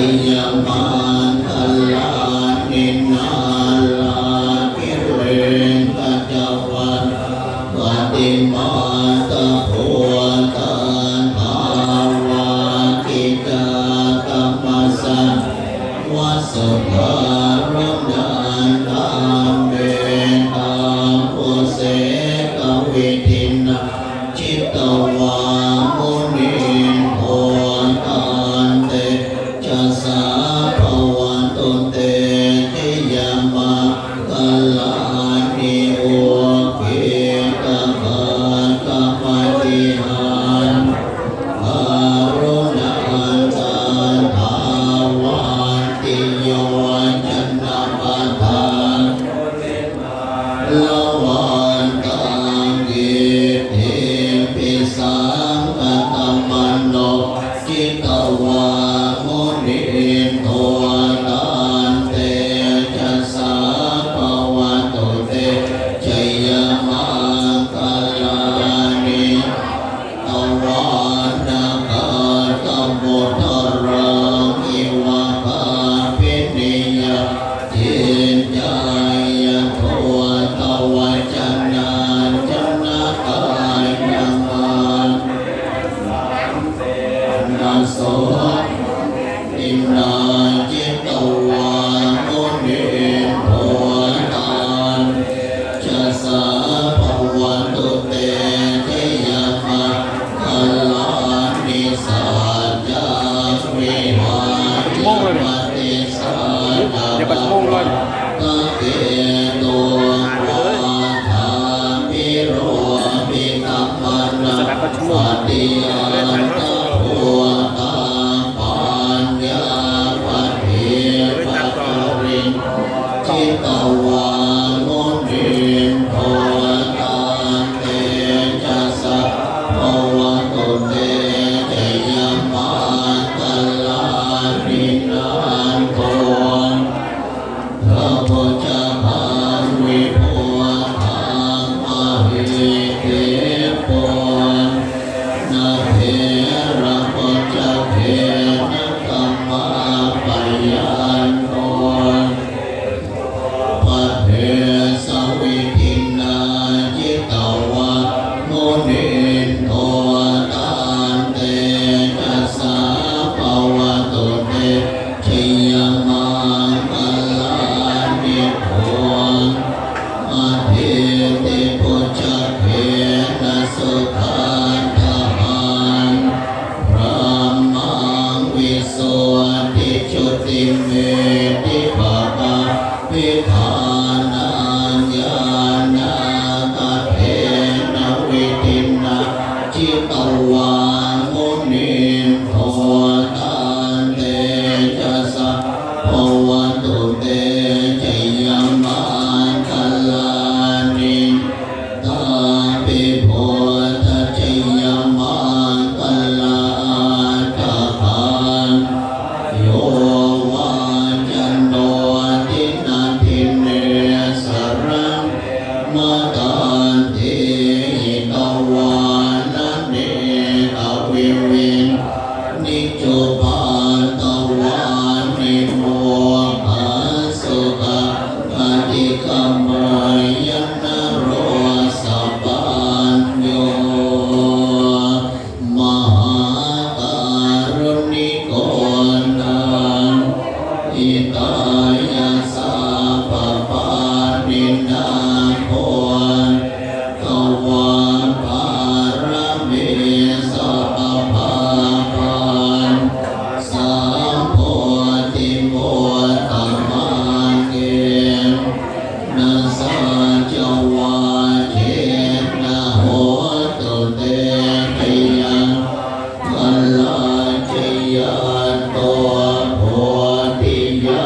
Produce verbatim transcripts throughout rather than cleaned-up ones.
jayamaṅgalāni. Nāḷāgiriṃ gajavaraṃ atimattabhūtaṃ dāvaggicakkamasanīva sudāruṇantaṃ mettambusekavidhinā jitavā munindo taṃ tejasā bhavatu te jayamaṅgalāni. Ukkhittakhaggamatihatthasudāruṇantaṃ dhāvantiyojanapathaṅgulimālavantaṃ iddhībhisaṅkhatamano jitavā munindo taṃ tejasā bhavatu te jayamaṅgalāni. Katvāna kaṭṭhamudaraṃ iva gabbhinīyā ciñcāya duṭṭhavacanaṃ janakāyamajjhe santena somavidhinā jitavā munindo taṃ tejasā bhavatu te jayamaṅgalāni. Saccaṃ vihāya matisaccakavādaketuṃ vādābhiropitamanaṃ atiandhabhūtaṃ paññāpadīpajalito jitavā munindo taṃ tejasā bhavatu te jayamaṅgalāni. Nandopanandabhujagaṃ vibudhaṃ mahiddhiṃ puttena therabhujagena damāpayanto iddhūpadesavidhinā jitavā munindo taṃ tejasā bhavatu te jayamaṅgalāni. Duggāhadiṭṭhibhujagena sudaṭṭhahatthaṃ brahmaṃ visuddhijutimiddhibakābhidhānaṃ ñāṇāgadena vidhinā jitavā munindo taṃ tejasā bhavatu te jayamaṅgalāni. Etāpi buddhajayamaṅgalaaṭṭhagāthā yo vācano dinadine sarate matandī hitvānanekavividhāni cupaddavāni mokkhaṃ sukhaṃ adhigameyya naro sapañño. Mahākāruṇiko nātho hitāya sabbapāṇinaṃ pūretvā pāramī sabbā patto sambodhimuttamaṃ. Etena saccavajjena hotu te jayamaṅgalaṃ. Jayanto bodhiyā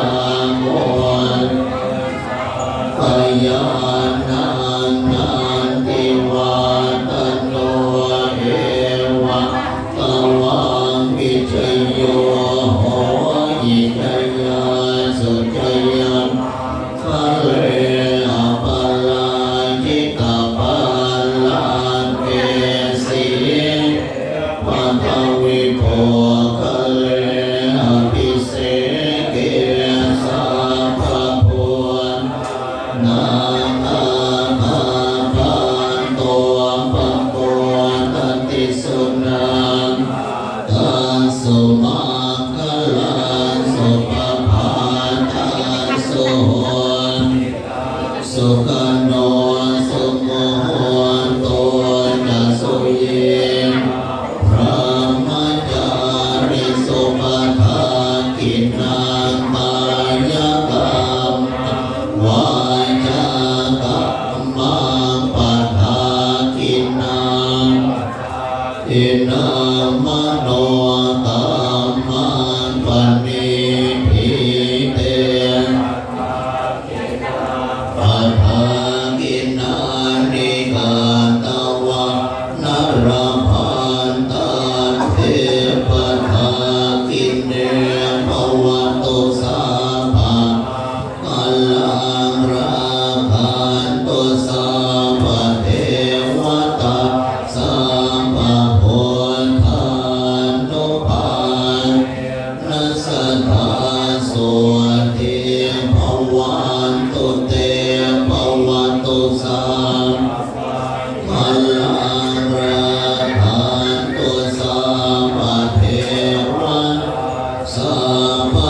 dakkhiṇaṃ kāyakammaṃ vācākammaṃ padakkhiṇaṃ dakkhiṇaṃ manokammaṃ paṇidhī te padakkhiṇāni katvāna labhantatthe padakkhiṇe. Bhavatu sabbamaṅgalaṃ rakkhantu sabbadevatā sabbabuddhānubhāvena sadā sotthī bhavantu te. Bhavatu sabbamaṅgalaṃ rakkhantu sabbadevatā sabba